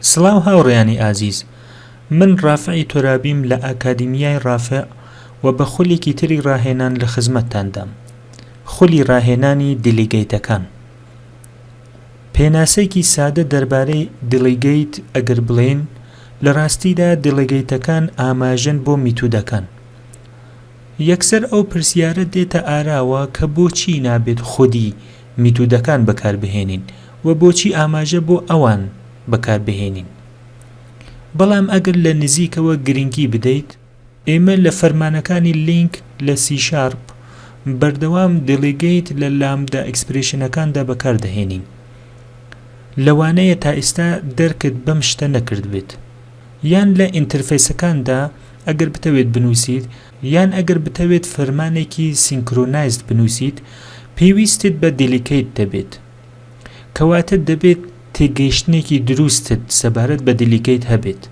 سڵاو هاوڕێیانی ئازیز من ڕافعی تۆرابیم لە ئاکادیمیای ڕافع و بە خولێکی تری ڕاهێنان لە خزمەتتاندام خولی ڕاهێنانی delegate ەکان پێناسەیەکی سادە دەربارەی delegate ئەگەر بڵێین لە ڕاستیدا delegate ەکان ئاماژەن بۆ میتودەکان یەکسەر ئەو پرسیارە دێتە ئاراوە کە بۆچی نابێت خودی میتودەکان بەکاربهێنین و بۆچی ئاماژە بۆ ئەوان بەکاربهێنین؟ بەڵام ئەگەر لە نزیکەوە گرنگی بدەیت، ئێمە لە فەرمانەکانی LINQ لە سی شارپ بەردەوام delegate لە lambda expression ەکاندا بەکاردەهێنین. لەوانەیە تا ئێستا دەرکت بەم شتە نەکردبێت. یان لە interface ەکاندا ئەگەر بتەوێت بنووسیت یان ئەگەر بتەوێت فەرمانێکی synchronized بنووسیت پێویستت بە delegate دەبێت. کەواتە دەبێت تێگەیشتنێکی دروستت سەبارەت بە delegate هەبێت.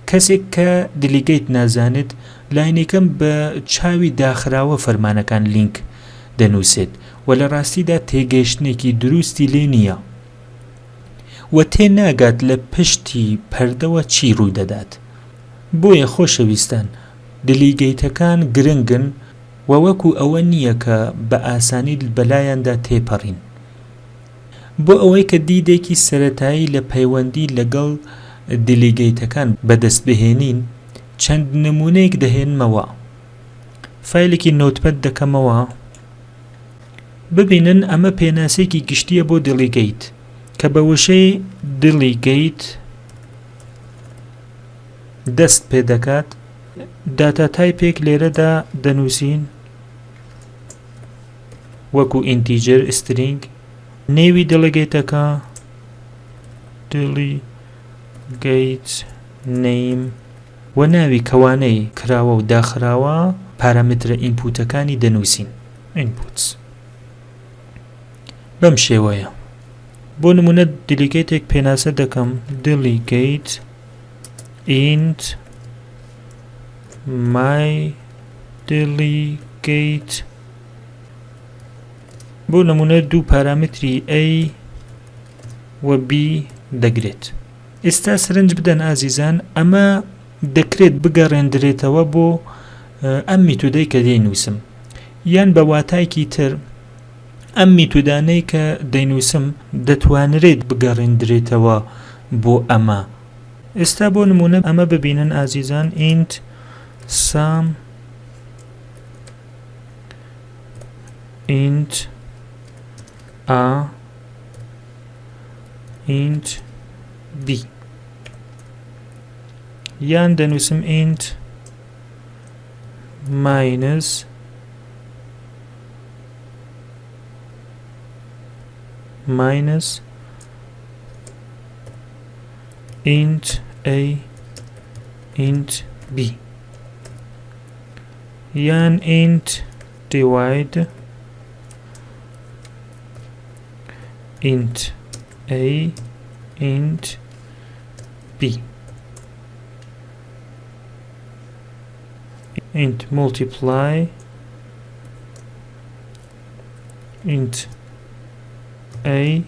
کەسێک کە delegate نازانێت لایەنیکەم بە چاوی داخراوە فەرمانەکان LINQ دەنووسێت و لە ڕاستیدا تێگەیشتنێکی دروستی لێ نییە و تێناگات لە پشتی پەردەوە چی ڕوودەدات. بۆیە خۆشەویستان delegate ەکان گرنگن و وەکو ئەوە نییە کە بە ئاسانی بەلایاندا تێپەڕین. بۆ ئەوەی کە دیدێکی سەرەتایی لە پەیوەندی لەگەڵ delegate ەکان بەدەستبهێنین، چەند نموونەیەک دەهێنمەوە. فایلێکی Notepad دەکەمەوە. ببینن ئەمە پێناسەیەکی گشتییە بۆ delegate کە بە وشەی delegate دەست پێدەکات. data type ێک لێرەدا دەنووسین وەکو integer string نێوی delegate ەکە delegate name و ناوی کەوانەی کراوە و داخراوە پارامترە input ەکانی دەنووسین inputs بەم شێوەیە بۆ نمونە delegate ێک پێناسە دەکەم delegate int my delegate بۆ نمونە دوو پارامتری A و B دەگرێت. ئێستا سەرنج بدەن ئازیزان ئەمە دەکرێت بگەڕێندرێتەوە بۆ ئەم میتودەی کە دەینووسم یان بە واتایەکی تر ئەم میتودانەی کە دەینووسم دەتوانرێت بگەڕێندرێتەوە بۆ ئەمە. ئێستا بۆ نموونە ئەمە ببینن ئازیزان int sum int a int b یان دەنووسم int minus minus int a int b یان int divide int a int b int multiply int a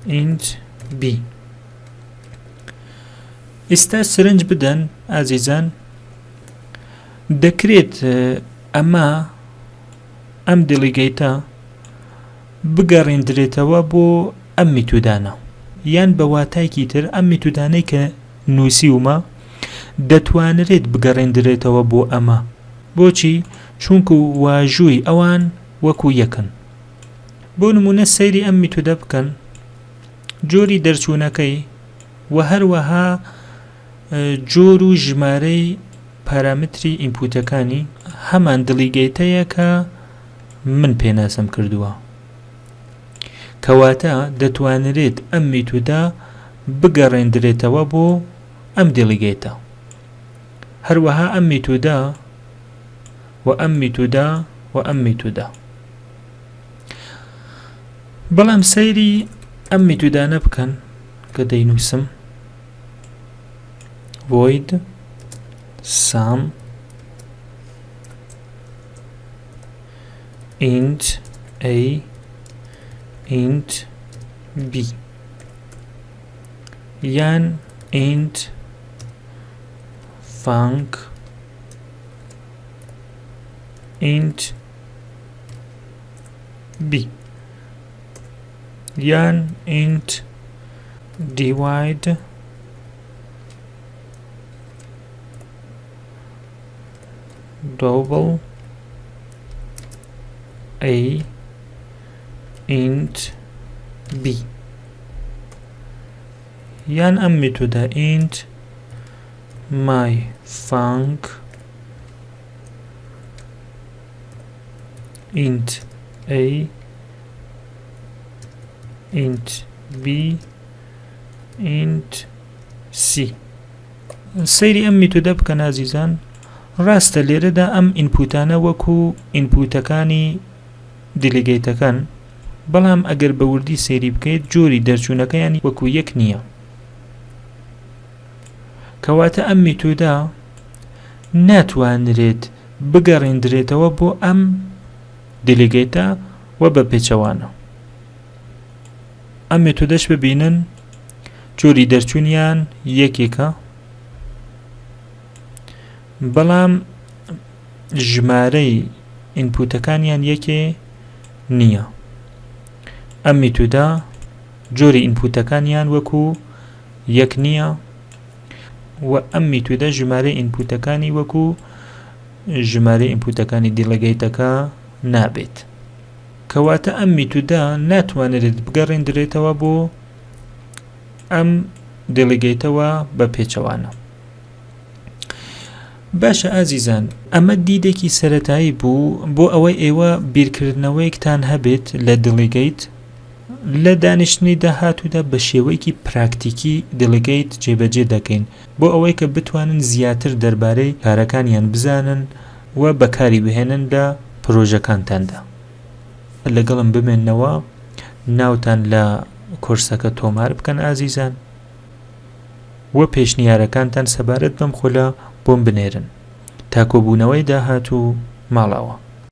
int b. ئێستا سرنج بدەن ئازیزان دەکرێت ئەمە ئەم delegate ە بگەڕێندرێتەوە بۆ ئەم میتودانە یان بە واتایکی تر ئەم میتودانەی کە نووسیومە دەتوانرێت بگەڕێندرێتەوە بۆ ئەمە بۆچی چونکو واژووی ئەوان وەکو یەکن بۆ نمونە سەیری ئەم میتودە بکەن جۆری دەرچوونەکەی و هەروەها جۆر و ژمارەی پارامتری input ەکانی هەمان delegate ەیە کە من پێناسەم کردووە. کەواتە دەتوانرێت ئەم میتودە بگەڕێندرێتەوە بۆ ئەم delegate ە. هەروەها ئەم میتودە و ئەم میتودە و ئەم میتودە. بەڵام سەیری ئەم میتودانە بکەن کە دەینووسم void sum int a int b. یان int func int b یان int divide double a int b یان ئەم میتۆدە int my func int a int b int c. سەیری ئەم میتۆدە بکەن ئازیزان، ڕاستە لێرەدا ئەم input انە وەکو input ەکانی delegate ەکەن، بەڵام ئەگەر بە وردی سەیری بکەیت جۆری دەرچوونەکەیان وەکو یەک نییە. کەواتە ئەم میتۆدە ناتوانرێت بگەڕێندرێتەوە بۆ ئەم delegate ە و بە پێچەوانە. ئەم مێتۆدەش ببینن جۆری دەرچوونیان یەکێکە بەڵام ژمارەی input ەکانیان یەکێ نییە ئەم میتۆدە جۆری input ەکانیان وەکو یەک نییە و ئەم میتۆدە ژمارەی input ەکانی وەکو ژمارەی input ەکانی delegate ەکە نابێت. کەواتە ئەم میتودە ناتوانرێت بگەڕێندرێتەوە بۆ ئەم delegate ەوە بە پێچەوانە. باشە ئازیزان ئەمە دیدێکی سەتایی بوو بۆ ئەوەی ئێوە بیرکردنەوەیەکتان هەبێت لە delegate لە دانیشتنی داهاتوودا بە شێوەیەکی پراکتیکی delegate جێبەجێ دەکەین بۆ ئەوەی کە بتوانن زیاتر دەربارەی کارەکانیان بزانن و بەکاری بهێنن لە پرۆژەکانتاندا. لەگەڵم بمێنەوە ناوتان لە کۆرسەکە تۆمار بکەن ئازیزان و پێشنیارەکانتان سەبارەت بەم خولە بۆم بنێرن. تا کۆبوونەوەی داهاتوو ماڵاوا.